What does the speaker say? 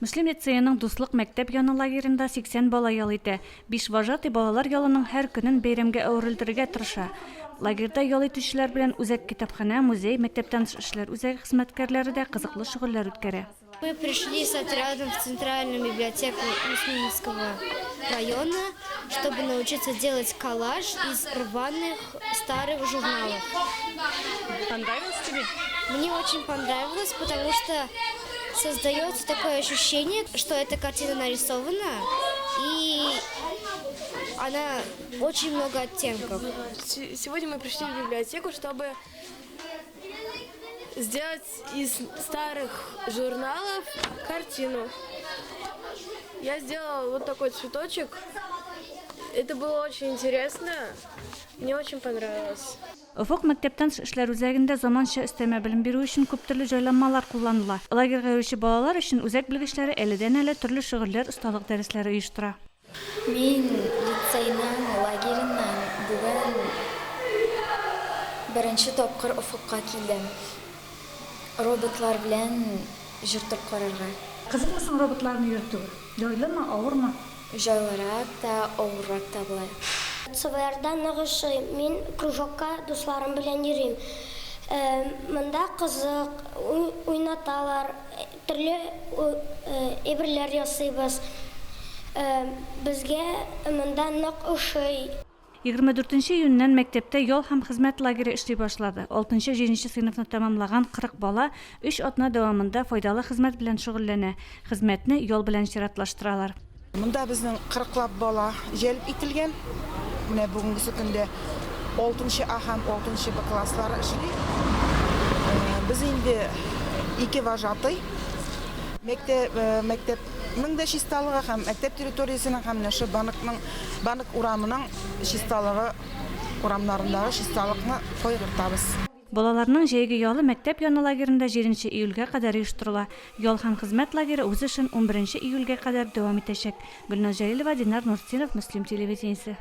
Мөслим лицееның Дуслык мәктәп яны лагеренда 80 бала ял итә. Биш вожатый балалар ялының һәр көнен бәйрәмгә әверелдерергә тырыша. Лагерьда ял итүчеләр белән үзәк китапханә, музей, мәктәптән тыш эшләр үзәге хезмәткәрләре дә кызыклы шөгыльләр үткәрә. Мы пришли с отрядом в центральную библиотеку Муслимского района, чтобы научиться делать коллаж из рваных старых журналов. Понравилось тебе? Мне очень понравилось, потому что создается такое ощущение, что эта картина нарисована, и она очень много оттенков. Сегодня мы пришли в библиотеку, чтобы сделать из старых журналов картину. Я сделала вот такой цветочек. Это было очень интересно. Мне очень понравилось. Офык мәктәптән тыш эшләр үзәгендә заманча өстәмә белем бирү өчен күптөрле җайланмалар кулланыла. Лагерьга йөрүче балалар өчен үзәк белгечләре әледән-әле төрле шөгыльләр, осталык дәресләре оештыра. Мин лицейның лагереннан бүген беренче тапкыр Офыкка килдем. Роботлар белән җөртеп карарга. Кызыкмы соң роботларны йөртү? Җайлымы, авырмы? Җайлырак та, авыррак та болай. ЦВРда нык ошый. Мин кружокка дусларым белән йөрим. Монда кызык, уйнаталар, төрле әйберләр ясыйбыз. Безгә монда нык ошый. 24 нче июньнән мәктәптә ял һәм хезмәт лагере эшли башлады. Алтынчы-җиденче сыйныфны тәмамлаган 40 бала өч атна дәвамында файдалы хезмәт белән шөгыльләнә, хезмәтне ял белән чиратлаштыралар. Монда безнең кырыклап бала җәлеп ителгән. Менә бүгенгесе көндә алтынчы А һәм алтынчы Б класслары эшли. Без инде ике вожатый. Мәктәп, мәктәпнең дә чисталыгы һәм мәктәп территориясенең һәм менә шул банкның, банк урамының чисталыгы, урамнарындагы чисталыкны кайгыртабыз. Балаларның җәйге ялы мәктәп яны лагеренда җиденче июльгә кадәр оештырыла. Ял һәм хезмәт лагере үз эшен унберенче июльгә кадәр дәвам итәчәк. Гөлназ Җәлилова, Динар Нуртдинов, Мөслим телевидениесе.